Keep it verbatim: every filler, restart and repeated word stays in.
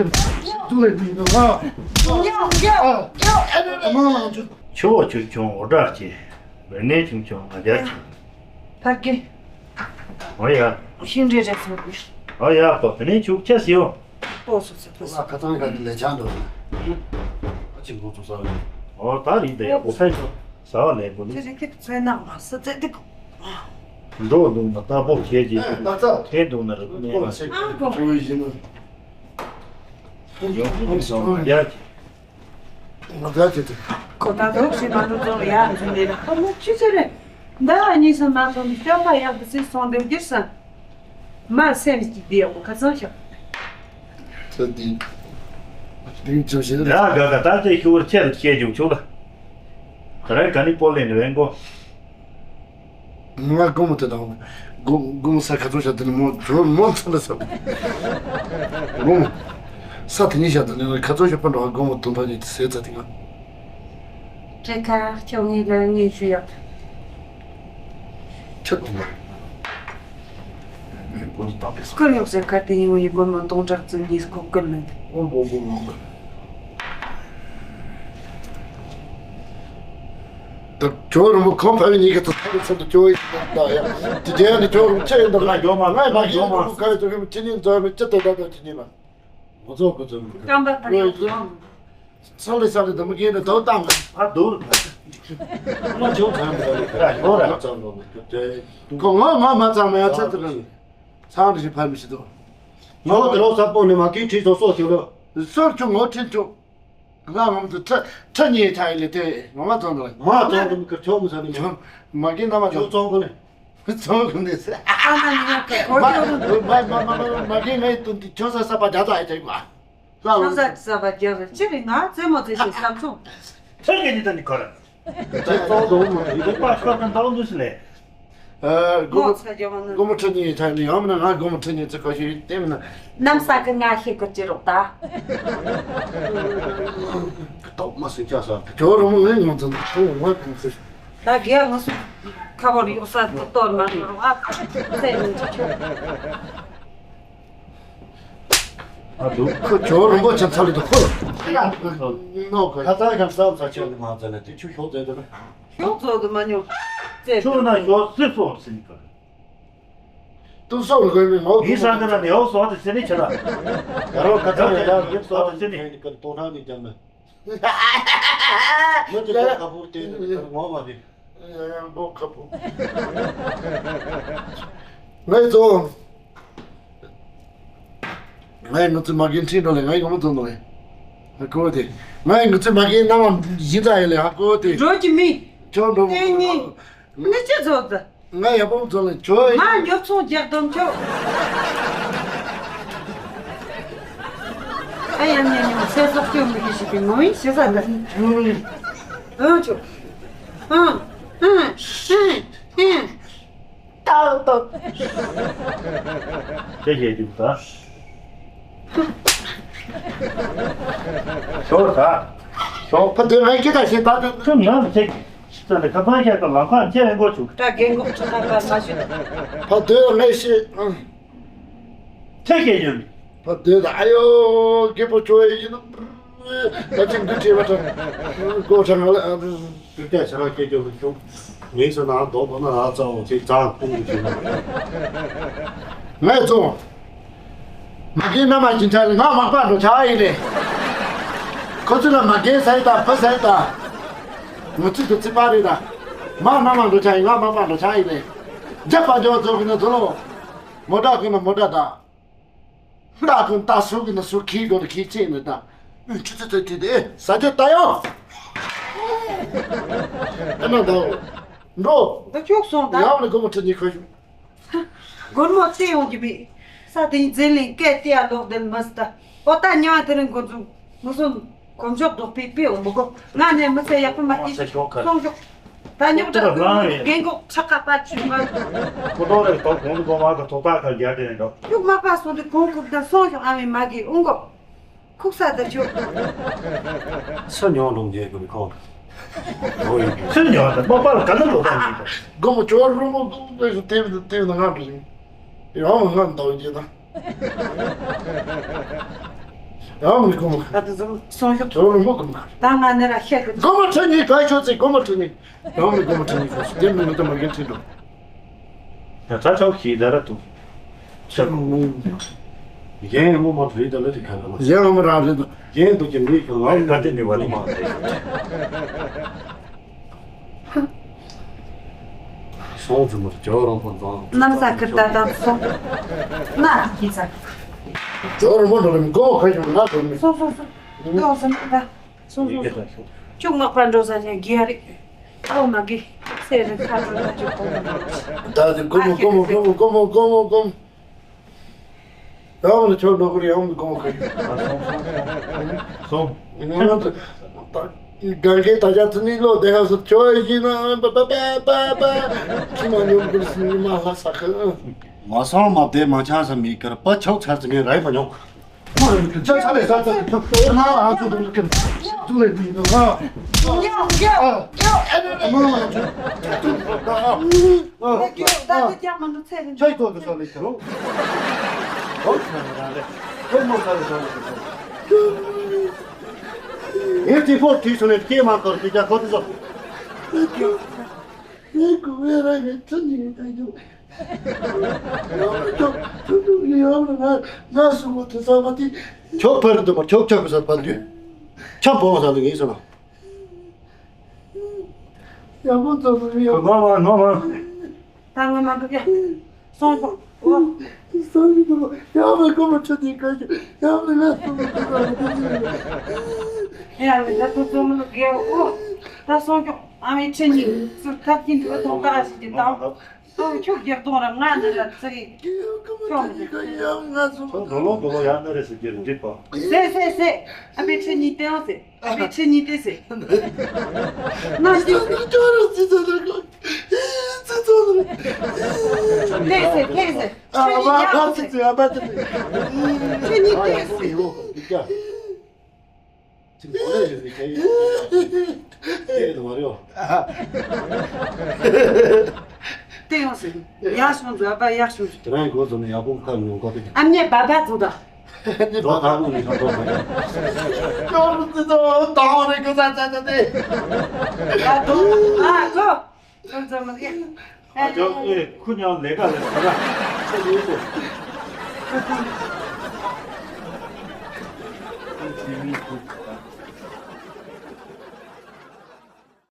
ཡ། ཡ། ཡ། ཨ། ཨ། ཨ། ཨ། ཨ། ཨ། ཨ། ཨ། ཆུ་བོ་ཆུང་ཆུང་འུར་སྒྲ་ཆེ། རི་ནས་ཆུང་ཆུང་ང་རྒྱལ་ཆེ། ཕ་གི། ཨོ་ཡ། ཤིང་འབྲས་རེད་ཟེར་གི། ཨོ་ཡ། པོ་དེ་ནས་ཆུ་ཁྱེར་སི་ཡོང་། པོ་སོ་སོ་པོ་སོ། ཁ་ཚང་ག་དེ་ལས་ཆགས་འགྲོ། ཨ་ཅིག་འགོ་ཚུགས་ས་རེད། ཨོ་ད་རིང་དེ་ཡག་པོ་ས་ཡོང་། ཟ་བ་ལས་པོ་ལི། ཁྱེད་རིགས་ཁྱེད་ཚོའི་ནང་ལ་སི་ཙེ་ཏིག་འགྲོ་འདུག་ན་ད་པོ་ཁྱེད་ཀྱིས། ཨེ་ད་ཚ། ཁྱེད་འདུག་ན་རེད་ནས་པོ་ལ་ཆེ། ཨ་གོ། ཨོ་ཡིན་ནོ། ཡོང་ཡོང་སོང་ཡ། ང་དགའ་བྱེད་དུ། ཁོ་ད་དུང་ཞིག་མ་འགྲོ་ཚོར་ཡ་འཛིན་ལས་ལ་ཁོ་མོ་ཆུ་ཆུ་རེད། འདི་ཨ་གཉིས་སུ་མ་སོང་ནི་སྐྱོན་པ་ཡག་ཏུ་སྲིད་སོང་འདུག་རྒྱུ་སམ། མ་སེམས་ཀྱི་བདེ་འོ་ཁ་ཚང་ཤོག་ཚོད་འདི། འདི་ཚོ་ཞེ་ཡ་དགའ་དགའ་ད་ལྟའི་ཤུ་བར་ཆེ་རུ་བཤད་རྒྱུ་ཆུ་ལ། ད་རེས་ག་ནི་པོ་ལེན་རེ་འགོ། ང་དགོང་མོ་དེ་དང་། དགོང་དགོང་མོ་ས་ཁ་ཚོ་ཤ་དེ་ནི་མོ་བྲོ་མོ་ཚ་ལ་ས། དགོང་མོ། ས་དེ་ཉིད་ཤ་དེ་ནི་ཁ་ཚོ་ཤ་པ་འགྲོ་བ་དགོང་མོ་དུང་ཕ་ཉིད་དེ་ཟས་ཚ་དེ་ང་། ཁྱེད་ཁ་ཁྱོད་ངའི་ལ་ངའི་ཞུ་ཡག་ཁྱེད་དུང་མ། སྐུར་ཡོག་ཟེར་ཁ་དེ་ཡིན་ངའི་དགོང་མོ་དུང་དྲག་ཙི་ཉིས་ཁོ་ཀུན་ལ། དགོང་དགོང་དགོང་དགོང་། ད་ཇོ་རུ་མོ་ཁོང་ཕ་མེས་གཉིས་ཀྱི་ཚོ་ཚོ་ཚོ་ཇོ་ཡི་ད་ཡ། དེ་རྒྱལ་ནི་ཇོ་རུ་མོ་ཆེ་ཡིན་ད་ང་ཇོ་མ་ང་མ་ཇོ་མ་ཁ་ཡི་ཚོ་ཁྱིམ་ཁྱི་ཉིན་ཚོ་མི་ཅི་ཏེ་ད་ད་ཁྱི་ཉིན་མ། ངོ་ཚོ་ཁོ་ཚོ་མི་ཁ། རྐང་པ་ཕར་ཡོང་། ཚང་ལས་ས་ལས་ད་མི་རྒན་ནི་དོ་བཏང་གི། ཨ་དུར། ང་ཇོ་ཚང་མི་ད་ལས་ཁ་ཇོ་ར་ཚང་ལོ་མི་ཁ་ཏེ། ཁོ་ངོ་ང་མ་ཚང་མ་ཡ་ཚ་ཚ་ར་ནི། ཚང་རི་ཕར་མི་ཤི་དོ། ངོ་དེ་ལོ་ས་པོ་ནི་མ་ཀི་ཁྲི་ཚོ་སོ་ཁྱོ་ལོ། སོར་ཆུ་ངོ་ཁྲི་ཆུ། ང་ངམ་དུ་ཁྲ་ཁྲ་ཉེ་ཆ་ཡི་ལེ་དེ་ངོ་མ་ཙོང་ལ། མ་ཙོང་གི་མི་ཁར་ཆོག་མི་ས་ནི་ཆོག་མ་གི་ན་མ་ཁྱོད་ཙོང་གི་ནི། ཙོང་གི་ནི་ཟེར། ཨ་ན་ཉི་མ་ཁ་གོ་ཁྱོད་རུ། མ་མ་མ་མ་མ་གི་ངའི་དུན་དུ་ཁྱོད་ས་ས་པ་རྒྱ་ཚ་ཡི་ཆ་ཡི་བ། ལ་ཁྱོད་ལ། ས་ས་པ་རྒྱ་ཚ་ཅི་རེད་ང་ཙེ་མོ་ཙེ་ཞིག་བསམ་སོང་། ཁྲ་གི་ནི་ད་ནི་གོ་ར། ཁྲ་ཙོང་དུ་མ་ཡི་དེ་པ་ཤོར་ཁན་ཏང་དུ་སི་ལེ། ཨ། སྒོ་མོ་ཚ་རྒྱ་མ་ནི། སྒོ་མོ་ཁྲི་གཉིས་ཡིན་ཆ་ནི་ཡང་མིན་ན་ང་སྒོ་མོ་ཁྲི་གཉིས་ཚེ་ཁ་ཤས་ཡིན་དེ་མིན་ན། གནམ་ས་གི་ང་ཤེས་གི་ཅི་རོགས་ད། ཏོག་མ་སུ་ཅག་ས་ཁྱོད་རུ་མོ་ངའི་ངོ་ཚ་ན་ཁྱོད་ངོ་གང་ཚེ། ད་རྒྱ་ང་སུ་ཁ་བོར་ཡོག་ས་དུ་གཏོར་མ་རུ་རོགས་ཨ་ཚེ་ཡིན་ཅི་ཁྱོད། ཨ་འདུག་ཁོ་ཇོ་རིན་པོ་ཆེ་ཚ་ལི་དུ་ཁོ་ལ་ནོ་ཁོ་ཁ་ཚ་ཁ་ཚ་ཚ་ཆེ་ནི་མ་ཚ་ལ་དེ་ཆུ་ཤོག་ཚེ་དུ་ན། ཤོག་ཚོ་དུ་མ་ཉོ། ཚེ་ཆུ་ན་ཤོག་སི་སོ་སི་ནི་ཁོ། ཏུ་སོ་རུ་གོས་མི་ངོ་ཡིན་ས་ག་ན་ནེའོ་སོ་དེ་སི་ནི་ཆེ་ལ། ཡ་རོ་ཁ་ཚ་ཡ་ཡ་ཡིན་སོ་དེ་སི་ནི། ཁ་ནི་ཁ་ཏོ་ཧྲ་ནི་ཀྱང་ན། མི་དེ་ལ་ཁ་ཕོར་དེ་ནི་ངོ་མ་རེད། ཡང་མགོ་ཁ་པོ། ངའི་ཚོ། ངའི་ང་ཚོའི་མ་རྒན་ཁྲིད་འགྲོ་ལེ་ངའི་ངོ་མ་ཚོ་ནོ་ཧ་གོ་དེ། ངའི་ང་ཚོའི་མ་རྒན་རྣམ་མ་ཡིན་ཙང་ཡིན་ལེ་ཧ་གོ་དེ། འགྲོ་གི་མི། ཁྱོད་འགྲོ་མི་ཏེ་ངའི། ངའི་ཅི་ཚོ་ད། ང་ཡག་པོ་ཚོ་ལེ་ཁྱོད། ང་ཉོ་ཚོང་རྒྱག་དོམ་ཁྱོད། ཨ་ཡང་ཉན་ཉོ་ཚེ་སྲོག་སྐྱོན་མི་གི་ཞིག་གི་ངོ་ཡིན་ཞེ་ས་ད། ཨང་ཆོ། ཨང་ཨང་ཨང་ཨང་། ཏག་ཏག་ཅེས་བྱས་འདུག་ད། ཞོག་ད། ཞོག་ཕ་དོན་ངས་ཁྱེད་དང་ཞེས་ད་དོན། ཁྱོད་ང་ལ་ཅིག་ཙམ་ལ་ཁ་པར་བཤད་དང་ལམ་ཁ་མཇལ་ཡོང་གོ་བྱུང་། ད་རྒན་གོག་ཁྲི་ཁ་པར་མ་ཞུ་ད། ཕ་དོན་ངས་ཤེས། ཨང་། ཅེས་བྱས་ཡོད། ཕ་དོན་ད་ཨ་ཡོ་རྒད་པོ་ཁྱོད་ཡིན་ནམ། ད་ཅིག་འདི་བྲིས་པ་དང་། སྒོ་ཁྲ་ང་ལ་ཨ། དུས་ཀྱང་ཆ་ར་སྐད་ཅོར་བྱུང་། མིང་སོ་ན་རྡོ་པོ་ན་ར་ཙའོ་ཅིག་ཙང་ཁུང་གི་བྱུང་། ངས་ཙོ། མ་གི་ན་མ་ཅིན་ཁྲ་ང་མག་པ་འགྲོ་ཆ་ཡིན་ལེ། ཁོ་ཚོ་ལ་མ་གི་ས་ཡི་ད་ཕ་ས་ཡི་ད། ངུ་ཚིག་ཏུ་ཚིག་པ་རེད་ད། མ་ན་མ་འགྲོ་ཆ་ཡིན་ང་མག་པ་འགྲོ་ཆ་ཡིན་ལེ། རྒྱ་པ་འཇོག་ཚོ་གི་ན་ཚོ་ལོ། མོ་ཏྲ་གི་ན་མོ་ཏྲ་ད། རྟ་ཀུན་རྟ་སུ་གི་ན་སུ་ཁྱི་གོ་ལ་ཁྱི་ཅེ་ནི་ད། ཨུ་ཆུ་ཚོད་ཚོད་དུས་དེ་ས་ཆ་ད་ཡོ། ཨ་ན་ད། འགྲོ། ད་ཁྱོད་སོང་ད། ཡང་ལ་སྒོར་མོ་ཁྲི་གཉིས་ཁོ་ཞུ། སྒོར་མོ་སྟེ་ཡོང་གི་མེད། ས་དེ་འཛིན་ལིང་སྐད་དེ་ཡ་ལོག་དེ་མ་སི་ད། ཨོ་ད་ཉི་མ་དེ་རིང་འགོ་འཛུགས་མུ་སུམ། གོམ་ཤོག་རྡོག་པའི་དཔེ་འོང་མི་དགོ། ང་ནས་མི་ཚེ་ཡག་པོ་མ་སྐྱིད་སོང་ཤོག་ད་ཉོག་དྲ་རྒན་གོག་ཁྲག་ཁ་པ་ཆུ་མ། ཁོ་ཐོག་རེ་ཐོག་གོང་དུ་གོང་མ་གི་ཐོག་ཐག་ཁ་རྒྱ་དེ་ནས་འགྲོ། ཡུག་མ་པ་སོང་དུས་གོང་ཁུག་ད་སོང་ཤོག་ཨ་མའི་མ་གི་འོང་གོ། ཁུག་ས་ད་ཆུ། ས་ཉོག་འགྲོ་རྒྱལ་གོ་ཁོང་། ཨོ་ཡིན། ས་ཉོག་ད་མ་པ་ལ་ག་ན་ལོ་ད་ཡིན་གོ། དགོང་མོ་ཇོ་རུ་མོ་དུ་དེ་སུ་དེ་བི་དེ་བི་ན་ང་འགྲོ་ཡིན། ཡང་ང་འདོག་རྒྱུ་ན། ཡང་མི་གོ་མ། ད་དུ་ཟུམ་སོང་ཤོག་ད་མི་གོ་མ། ད་ང་ནི་ར་ཤེས་གི། གོ་མ་ཁྲི་ནི་ག་ཤོག་ཚེ་གོ་མ་ཁྲི་ནི། ཡང་མི་གོ་མ་ཁྲི་ནི་ག་ཤོག་དེ་མི་མི་ད་མ་གིན་ཁྲི་འགྲོ། ཡ་ད་ཆོག་གི་ད་ར་དུ། ཆ་གོ་མ། ཡེ་ངོ་མ་རེད་ད་ལ་དེ་ག་ར་མ། ཡེ་ངོ་མ་ར་རེད་ད། ཡེ་འདུག་གི་མི་གི་ང་ག་དེ་ནི་བ་ནི་མ་རེད། སོང་ཙི་མར་ཇོ་རོང་པོ་དང་། གནམ་ས་ཁིར་ད་དང་སོང་། ན་གི་ས། ཇོ་རོང་པོ་འགྲོ་ལ་མི་གོ་ཁ་ཞུ་ན་ན་དོ་མི། སོང་སོང་སོང་། ལོ་སོང་ད། སོང་སོང་སོང་། ཅུང་ངག་པ་འགྲོ་ས་ནས་རྒྱ་རིགས། ཨོ་མ་གི། སེ་རི་ཁ་འགྲོ་ན་ཅུང་གོ་མ་འགྲོ། ད་དེ་གོ་མོ་གོ་མོ་གོ་མོ་གོ་མོ་གོ་མོ་གོ་མོ། ཡང་ལ་ཆོག་འགྲོ་གི་རེད་ཡང་མི་གོ་ཁ་ཡིན། ཨ་སོང་སོང་སོང་། སོང་། ང་ཚོ་ད་གང་གའི་ད་ཆ་ཚི་ནི་ལོ་དེ་ག་སོ་ཆོ་ཡི་ན་པ་པ་པ་པ་པ། ཁྱི་མ་ཉོ་གི་སི་ནི་མ་ལ་ས་ཁ། མ་སོང་མ་བདེ་མ་ཆགས་ས་མི་ཀར་པ་ཆོག་ཚར་ཙི་ངས་རེད་མ་ཉོ། མ་ཡོང་གི་ཆ་ཆ་ལས་ས་ཚ་ཁ་ཁ་ན་ཨ་ཚོ་དུ་ཀར་ཏུ་ལས་དུ་ཡིན་ནོ། ཡོ་ཡོ་ཡོ། ཨ་ནི་ཨ་ནི་ཨ་ནི། ད་དེ་ཀྱང་མ་འདུག་ཚེ་རིང་། ཆ་ཡི་ཐོག་ཏུ་ས་ལས་ཁྱེར་རོ། ཨོ་ཁྱེར་ར་རེད། ཁོ་མོ་ས་ལས་ས་ལས་ཁྱེར་རོ། ངས་དེ་ཕོག་དུས་སུ་ནས་སྐྱེས་མ་གཏོགས་དེ་ཀྱང་ཁོ་ཚོ་ས། ངས་གོ་བས་ར་ངས་ཚུར་ཉིན་ད་ཡོང་། ཡང་ལ་ཁྱོད་ཁྱོད་ཁྱོད་ཡང་ལ་ང་ང་སུ་མོ་དེ་ས་མ་དེ། ཁྱོད་ཕར་འདུག་མ་ཁྱོད་ཁྱོད་ཁོ་ས་ཕར་འདུག་ཆ་བོ་ས་ལ་ངས་ས་ལ། ཡག་པོ་ཙམ་ཡོད། ང་མ་ང་མ། ད་ང་མ་འགྲོ་ཡ། སོང་སོང་། ཨོ། སོང་སོང་། ཡང་མི་གོ་མ་ཆོད་དེ་ག་ཞིག་ཡང་མི་ང་སོང་མི་གོ་མ་ཆོད་དེ། ཡང་མི་ང་སོང་མི་གོ་མ་ཆོད་དེ། ཨོ། ད་སོང་ཀྱོག་ཨ་མའི་ཁྲི་གཉིས་ཚུར་ཐབས་ཀྱིན་འདུག་གདོང་དཀར་ཞིག་གིས་བཏང་། ཨོ་ཁྱོད་རྒྱག་གདོང་ར་ང་ནི་ར་ཙི་གི། ཁྱོད་མི་ཁྱོད་ཡང་ང་སོང་། ཁྱོད་ནོ་ལོ་གོ་ལོ་ཡང་ན་རེ་ཟེར་གྱི་རེད་འགྲིག་པ། ཟེ་ཟེ་ཟེ། ཨ་མའི་ཁྲི་གཉིས་བསྟན་འོང་ཟེ། ཨ་མའི་ཁྲི་གཉིས་བསྟན་ཟེ། ན་ཅི། ཁྲི་གཉིས་བསྟན་ཟེ། ཁྲི་གཉིས་བསྟན་ཟེ། ཁྲི་གཉིས་བསྟན་ཟེ། ཁྲི་གཉིས་བསྟན་ཟེ། ཁྱེད་ཀྱི་གོ་ལས་རེད་ཟེར་ཁྱེད་ཡིན་ཟེར་ཡ། ཁྱེད་ཡིན་དུ་མ་རེད། ལྟོས་ཡོང་ཟེར། ཡག་བྱུང་ཟེར། ཨ་ཕ་ཡག་བྱུང་ཟེར། དེ་རིང་གོ་ཚོ་ནས་ཡག་པོ་ཁ་ཉོ་ག་དེ། ཨ་མྱེས་བ་བ་ཚོ་ད། འགྲོ་ཐག་པོ་ནས་ཁ་ཐོག་མ་ཡིན། ཅོག་རུ་ཙི་ཙི་ད་ཧོ་རེ་གོ་ས་ཙ་ཙ་དེ། ཡ་དོ། ཨ་ཅོ། ཁྱོད་ཚོ་མི་དགེ། ཨ་ཅོ་ཨེ་ཁུ་ཉང་ལས་ཀ་ལས་ཟ་ར། ཁྱོད་ཡོད་དོ། ཁྱོད་ཚོ་མི་ཁུ།